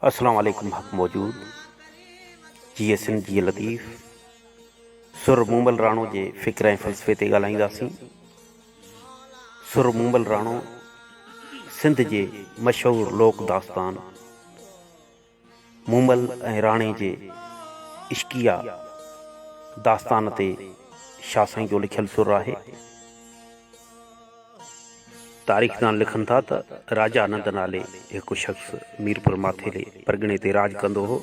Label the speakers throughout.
Speaker 1: السلام عليڪم حق موجود جيئي سنڌ جيئي لطيف سر مومل راڻو جي فڪر ۽ فلسفي تي ڳالهائينداسين سر مومل راڻو سنڌ جي مشهور لوڪ داستان مومل ۽ راڻي جي عشقيه داستان تي شاهه سائين جو لکيل سر آهي. تاريخدان لکن ٿا ته راجا نند نالي هڪ شخص ميرپور ماٿيلي پرڳڻي تي راڄ ڪندو هو،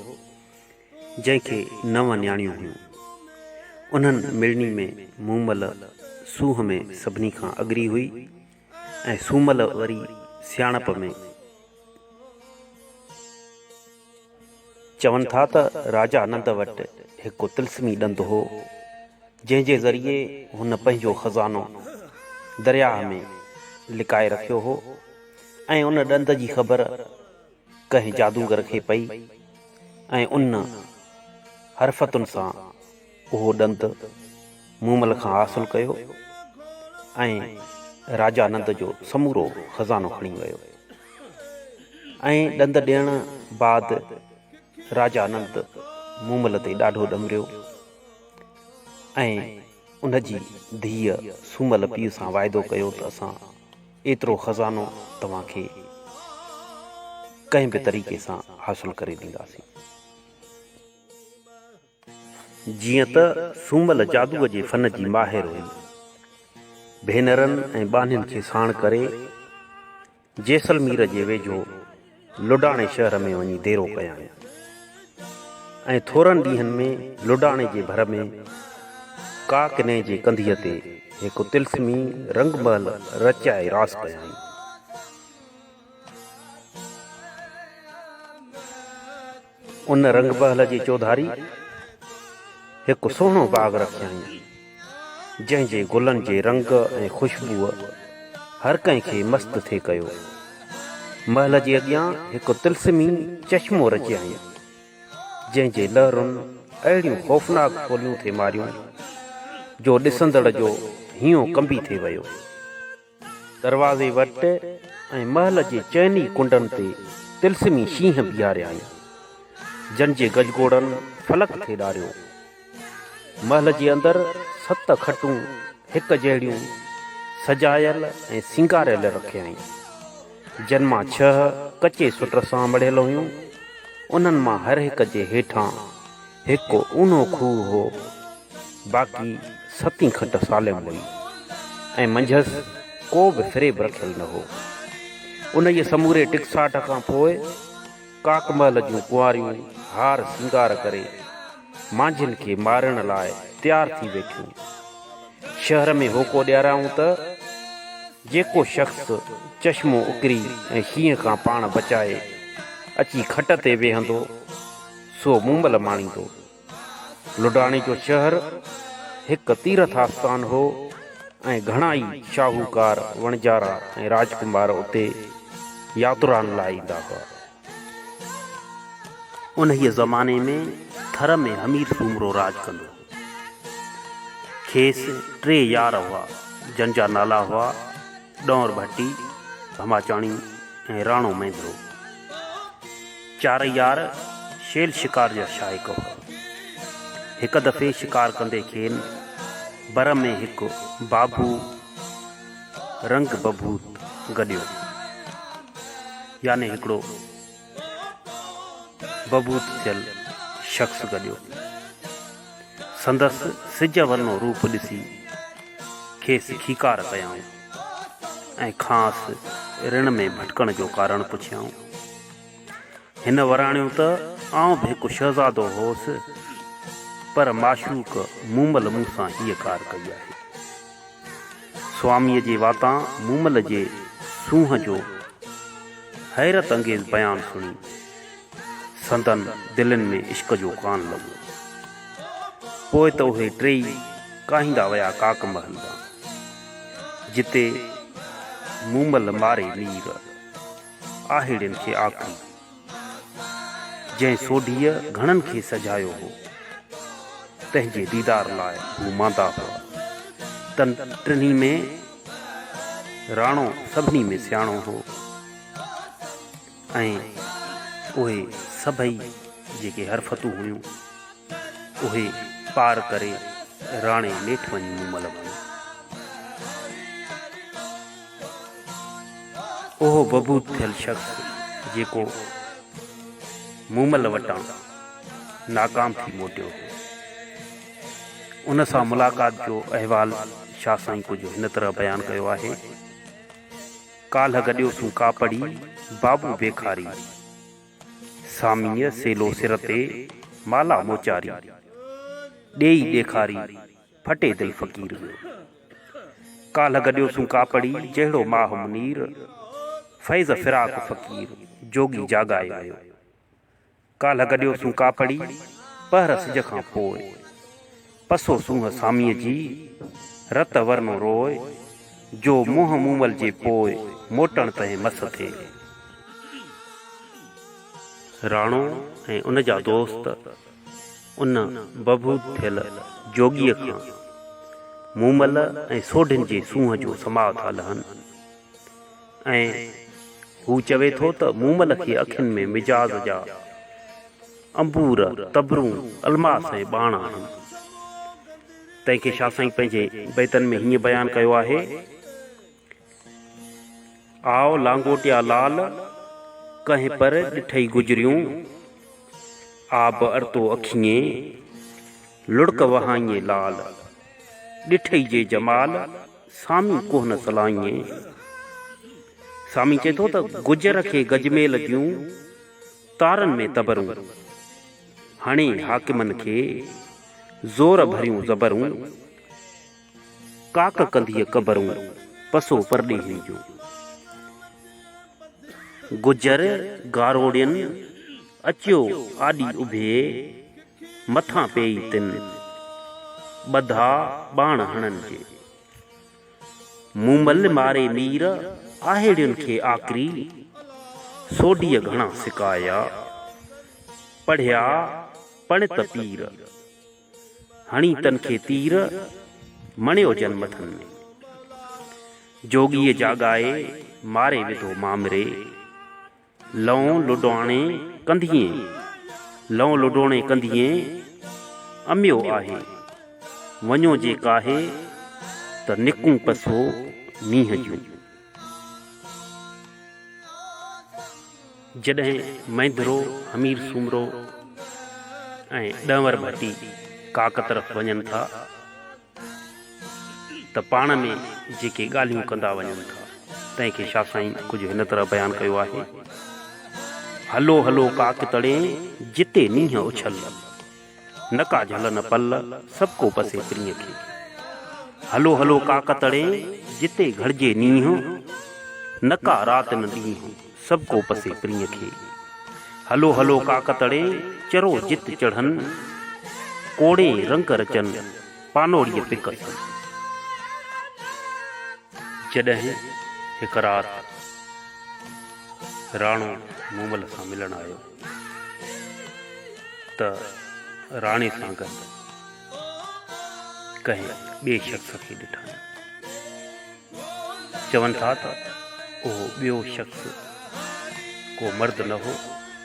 Speaker 1: جنهن کي نو نياڻيون هيون. انهن مڙني ۾ مومل سونهن ۾ سڀني کان اڳري هئي ۽ سومل وري سياڻپ ۾. چون ٿا ته راجا نند وٽ هڪ طلسمي ڏند هو، جنهن جي ذريعي هن پنهنجو خزانو درياهه ۾ لڪائي رکيو هو ۽ ان ڏند جي خبر ڪنهن جادوگر کي پئي ۽ ان حرفتن سان اهو ڏند مومل کان حاصل ڪيو ۽ راجا نند جو سمورو خزانو کڻي ويو ۽ ڏند ڏيڻ بعد راجا نند مومل تي ڏاڍو ڏمريو ۽ ان جي ڌيء سومل پيء سان واعدو ڪيو ته اسان ايترو خزانو توهان کي ڪنهن به طريقي سان حاصل ڪري ڏينداسين. جيئن ته سومل جادوء جي فن جي ماهر هئي. ڀينرن ۽ ٻانهين کي ساڻ ڪري جيسلمير جي ويجهو لڊاڻي شهر ۾ وڃي ديرو ڪيائين ۽ ٿورن ڏينهن ۾ لڊاڻي جي ڀر ۾ ڪاڪ نئين جي ڪنڌيء تي هڪ طلسمي رنگ محل رچائي راس ڪيائين. ان رنگ محل جي چوڌاري هڪ سهڻو باغ رکيائين، جنهن جي گلن جي رنگ ۽ خوشبوء هر ڪنهن کي مست ٿي ڪيو. محل جي اڳيان هڪ طلسمي چشمو رچيائين، جنهن جي لهرن اهڙيون خوفناڪ ڇوليون ٿي ماريون، جو ڏسندڙ جو هينئون ڪنبي ٿي ويو. دروازي وٽ ۽ محل جي چئن ئي ڪنڊن تي طلسمي شينهن بيهاريائين، جن جي گجگوڙن فلڪ ٿي ڏاريو. محل جي اندر ست کٽون هڪ جهڙيون سجايل ۽ سينگاريل رکيائين، جن مان ڇهه ڪچي سٽ سان مڙهيل هيون. انهن مان هر هڪ جي هيٺان هڪ اونهو کوهه هو، باقي ستين کٽ سالم هئي ۽ منجهس ڪو به فريب رکيل نه هو. انهيء سموري ٽڪساٽ کان پوء ڪاڪ محل جون ڪنواريون هار سينگار ڪري مانجهين کي مارڻ لاء تيار ٿي ويٺيون. شهر ۾ هوڪو ڏياريائون ته جيڪو شخص چشمو اڪري ۽ شينهن کان پاڻ بچائي اچي کٽ تي ويهندو، سو مومل ماڻيندو. لڊاڻي جو شهر هڪ تيرٿ آستان هو ۽ گهڻا ئي شاهوڪار، وڻجارا ۽ راجڪمار اتي ياترائن لاء ايندا هئا. انهيء زماني ۾ ٿر ۾ همير سومرو راڄ ڪندو هو. کيس ٽي يار هئا، جن جا نالا هئا، ڏونر ڀٽي، ڀماچاڻي ۽ راڻو مينڌرو. چارئي يار شيل شڪار جا شائق هئا. هڪ دفعي شڪار ڪندي کين بر ۾ هڪ بابو رنگ بڀوت گڏيو. يعني هڪڙو بڀوت ٿيل شخص گڏيو. سندس سج ورنو روپ ڏسي کيس کيڪار ڪيائون ۽ کانئس رڻ ۾ ڀٽڪڻ جو ڪارڻ پڇيائون. هن وراڻيو ته آئون به هڪ شهزادو هوس، پر معشوق مومل مون سان هيء ڪار ڪئي آهي. سواميء جي واتان مومل جي سونهن جو حيرت انگيز بيان سڻي سندن دلين ۾ عشق جو ڪان لڳو. پوء ته اهي ٽيئي ڪاهيندا ويا ڪاڪ محل ڏانهن، جتي مومل ماري مير آهيڙين کي آکري. جنهن سوڍيء گهڻن کي سجايو هو، تنهن جي ديدار لاء هو ماندا هئا. تن ٽنهي ۾ راڻو سڀني ۾ سياڻو هو ۽ اهي سڀئي جيڪي حرفتون هيون، اهي پار ڪري راڻي نيٺ وڃي مومل بڻيو. اهو ببود ٿيل شخص جيڪو مومل وٽان ناڪام ٿي موٽيو هو، ان سان ملاقات جو احوال شاهه سائين ڪجهه هن طرح بيان ڪيو آهي. ڪالهه گڏيوسون ڪاپڙي، بابو بيکاري. ساميء سيلو سر تي، مالا موچاري. ڏيئي ڏيکاري، ڦٽي دل فقير ويو. ڪالهه گڏيوسون ڪاپڙي، جهڙو ماهه منير. فيض فراق فقير، جوڳي جاڳائي ويو. ڪالهه گڏيوسون ڪاپڙي، پهر سج کان پوء. پسو سونهن ساميء جي، رت ورنو روء. جو منهن مومل جي پوء، موٽڻ تنهن مس ٿئي. راڻو ۽ ان جا دوست ان بڀود ٿيل جوڳيء کان مومل ۽ سوڍين جي سونهن جو سماء ٿا لهن. ۽ هو چوي ٿو ته مومل کي اکين ۾ مجاز جا انبور، تبرون، الماس ۽ ٻاڻ آهن. تنهن کي شاهه سائين پنهنجي بيتن ۾ هيئن بيان ڪيو آهي، آء لانگوٽيا لال، ڪنهن پر ڏٺئي گجريون، آب ارتو اکيين، لڙڪ وهائين لال، ڏٺئي جي جمال، سامي ڪوهه نه سلائين. سامي چئي ٿو ته گجر کي گجميل جون تارن ۾ تبرون، هڻي حاڪمن کي زور ڀريون زبرون، ڪاڪ ڪنڌيء قبرون، پسو پرڏيهين جون. گجر گاروڙين اچيو آڏي اڀي، مٿان پيئي تن، ٻڌا ٻاڻ هڻن جي. مومل ماري مير، آهيڙين کي آڪري، سوڍيء گهڻا سڪايا، پڙهيا پڻت پير، هڻي تن کي تير، مڻيو جن مٿن ۾. جوڳيء جاڳائي، ماري وڌو مامري. لئون لڊوڻي ڪنڌيين، لئون لڊوڻي ڪنڌيين، اميو آهي، وڃو جي ڪاهي، ته نڪون پسو نينهن جون. جڏهن مينڌرو، حمير سومرو ۽ ڏنور ڀٽي ڪاڪ طرف وڃن ٿا ته پاڻ ۾ جيڪي ڳالهيون ڪندا وڃن ٿا، تنهن کي شاهه سائين ڪجهه هن طرح بيان ڪيو آهي، هلو هلو ڪاڪ تڙين، جتي نينهن اڇل، نه ڪا جهل نه پل، سڀڪو پسي پرينء کي. هلو هلو ڪاڪ تڙين، جتي گهڙجي نينهن، نه ڪا رات نه ڏينهن، سڀڪو پسي پرينء کي. هلو هلو ڪاڪ تڙين، چرو جت چڙهن، ڪوڙين رنگ رچن، پانوڙيء پڪ سن. جڏهن هڪ رات راڻو مومل سان ملڻ آيو ته راڻي سان گڏ ڪنهن ٻئي شخص کي ڏٺائين. چون ٿا ته اهو ٻيو شخص ڪو مرد نه هو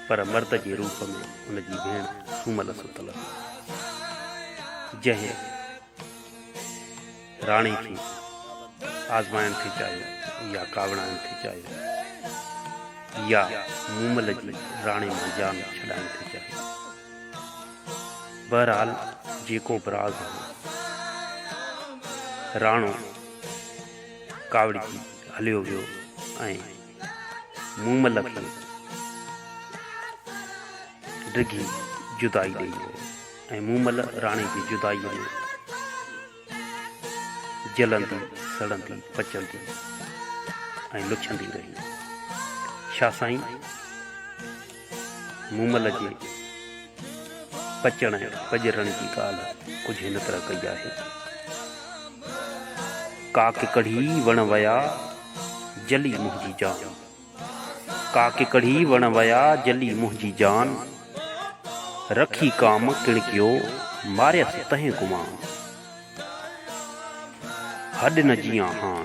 Speaker 1: پر مرد جي روپ ۾ ان جي ڀيڻ سومل ستل هئي، جنهن راڻي کي آزمائڻ ٿي چاهيو يا ڪاوڙائڻ ٿي چاهيو يا مومل جي راڻي مان جان ڇڏائڻ ٿي چاهي. بهرحال جيڪو به راز هو، راڻو ڪاوڙجي هليو ويو ۽ مومل کي ڊگهي جدائي ڏئي ويو ۽ مومل راڻي جي جدائيء ۾ جلندي، سڙندي، پچندي ۽ لڇندي رهي. شاهه سائين مومل جي پچڻ ۽ پڄرڻ جي ڳالهه ڪجهه هن طرح ڪئي آهي. ڪاڪ ڪڙهي وڻ ويا، جلي منهنجي جان. ڪاڪ ڪڙهي وڻ ويا، جلي منهنجي جان. رکي ڪام ڪڻڪيو، ماريس تنهن گمان. هڏ نه جيان هاڻ،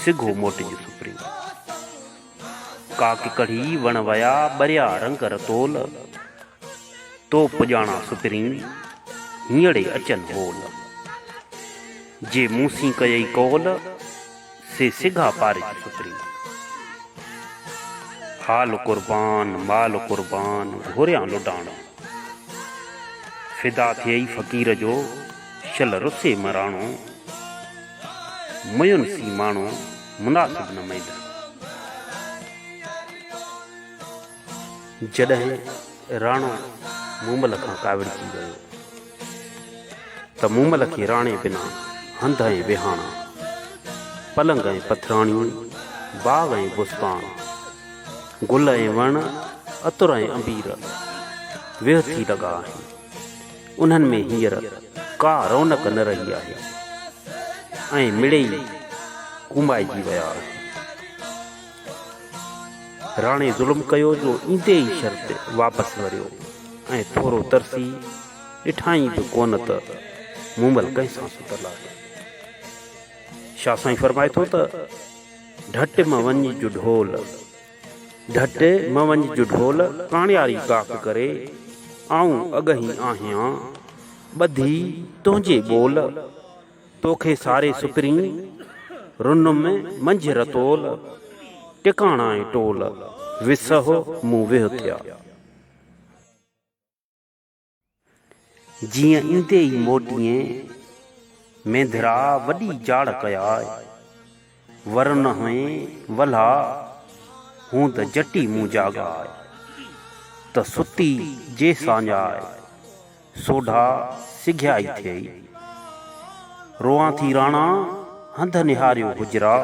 Speaker 1: سگهو موٽج سپرين. ڪاڪ ڪڙهي وڻ ويا، ٻريا رنگ رتول. تو پڄاڻا سپرين، هينئڙي اچن هول. جي مون سين ڪيئي قول، سي سگها پارج سپرين. حال قربان، مال قربان، گهوريان لڊاڻو. فدا ٿئي فقير جو، شل رسي م راڻو. ميون سين ماڻو، مناسب نه ميندر. جڏهن راڻو مومل کان ڪاوڙجي ويو ته مومل کي راڻي بنا هنڌ ۽ ويهاڻا، پلنگ ۽ پٿراڻيون، باغ ۽ بستان، گل ۽ وڻ، عطر ۽ عنبير ويهه ٿي لڳا آهن. انهن ۾ هينئر ڪا رونق نه رهي آهي ۽ مڙيئي ڪومائجي ويا آهن. راڻي ظلم ڪيو جو ايندي ئي شرط واپس وريو ۽ ٿورو ترسي ڏٺائين به ڪونه ته مومل ڪنهن سان ستل آهي. شاهه سائين فرمائي ٿو ته، ڍٽ م وڃ جو ڍول، ڍٽ م وڃ جو ڍول، ڪاڻياري ڪاڪ ڪري، آئون اڳهين آهيان، ٻڌي تنهنجي ٻول. توکي ساري سپرين، رنم منجهه رتول، ٽڪاڻا ۽ ٽول، وسهه مون ويهه ٿيا. جيئن ايندي ئي موٽيئين، مينڌرا وڏي جاڙ ڪياء، ور نه هئين ولها، هوند جٽي مون جاڳاء، ته ستي جي ساڃاء. سوڍا سگهيا ئي ٿئي. روئان ٿي راڻا، هنڌ نهاريو حجرا.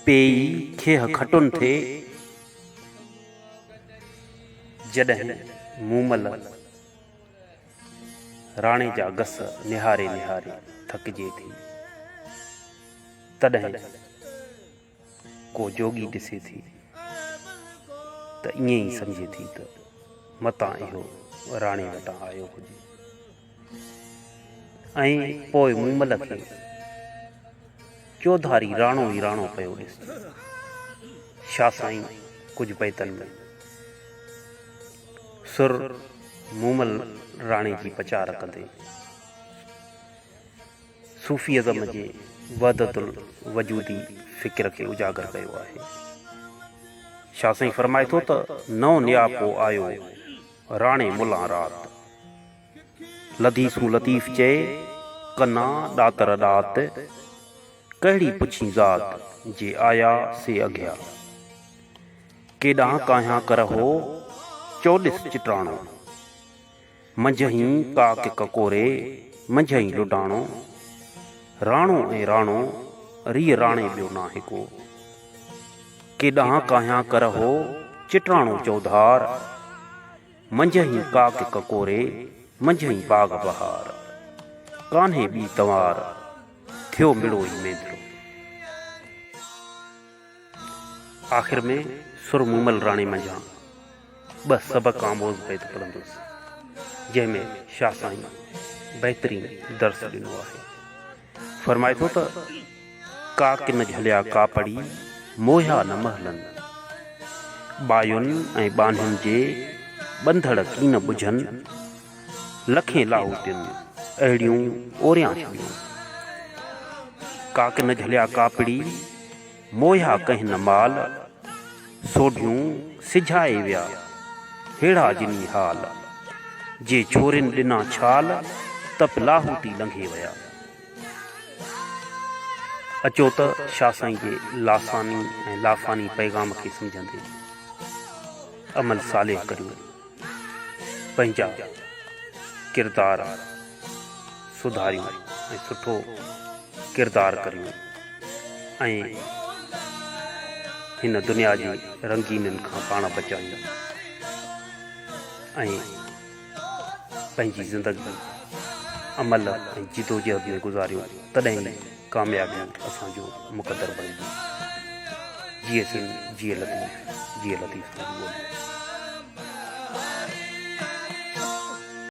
Speaker 1: پيئي کيهه کٽن ٿئي. جڏهن مومل راڻي جا گس نهاري نهاري ٿڪجي ٿي، تڏهن ڪو جوڳي ڏسي ٿي ته ائين ئي سمجهي ٿي ته متان اهو راڻي وٽان آيو هجي ۽ پوء مومل کي چوڌاري راڻو ئي راڻو پيو ڏسجي. شاهه سائين ڪجهه بيتن ۾ سر مومل راڻي جي پچار ڪندي صوفي ازم جي وحدت الوجودي فڪر کي اجاگر ڪيو آهي. شاهه سائين فرمائي ٿو ته، نئون نياپو آيو راڻي ملان رات، لڌي سون لطيف چئي، ڪنا ڏاتر ڏات، ڪهڙي پڇين ذات، جي آيا سي اگهيا. ڪيڏانهن ڪاهيان ڪرهو، چوڏس چٽراڻو. منجهئين ڪاڪ ڪڪوري، منجهئين لڊاڻو. راڻو ۽ راڻو، ريء راڻي ٻيو ناهي ڪو. ڪيڏانهن ڪاهيان ڪرهو، چٽراڻو چوڌار. منجهئين ڪاڪ ڪڪوري، منجهئين باغ بهار. ڪانهي ٻي تنوار، ٿيو مڙوئي مينڌرو. آخر ۾ سر مومل راڻي منجهان ٻه سبق آموز بيت پڙهندس، جنهن ۾ شاهه سائين بهترين درس ڏنو آهي. فرمائي ٿو ته، ڪاڪ نه جهليا ڪاپڙي، موهيا نه مهلن. ٻاين ۽ ٻانهين جي ٻنڌڙ ڪين ٻجهن. لکين لاهوتين اهڙيون اوريان ڇڏيون. ڪاڪ نه جهليا ڪاپڙي، موهيا ڪنهن نه مال، سوڍيون سجهائي ويا، ههڙا جني حال، جي ڇورين ڏنا ڇال، ته به لاهوتي لنگهي ويا. اچو ته شاهه سائين جي لاثاني ۽ لافاني پيغام کي سمجهندي عمل صالح ڪريون، پنهنجا ڪردار سڌاريون ۽ سٺو ڪردار ڪريون ۽ هن دنيا جي رنگينين کان پاڻ بچايون ۽ پنهنجي زندگي عمل ۽ جدوجهد ۾ گذاريون تڏهن ئي ڪاميابي اسان جو مقدر بڻجي. جيئي سنڌ جيئي لطيف جيئي لطيف سائين جي ٻولي.